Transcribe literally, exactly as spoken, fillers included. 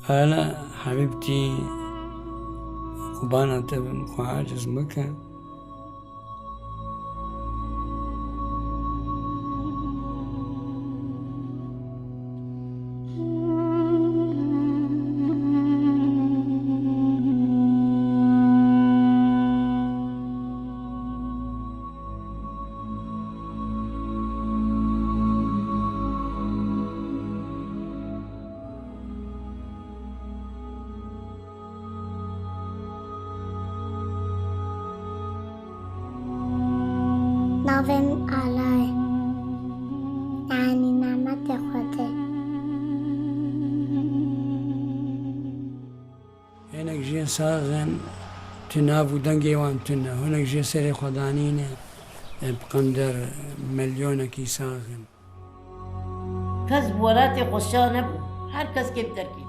Hala Habîbtî, qurbana te bim, xwe aciz mike. Navê min Ala ye. Yanî nîmetê Xwedê. Hinek jê sax in, tu nav û dengê wan tune. Hinek jê serê xwe danîne, e, bi qender milyonekî sax in. Kes bi welatê xwe şa nebû. Her kes kêf derkî.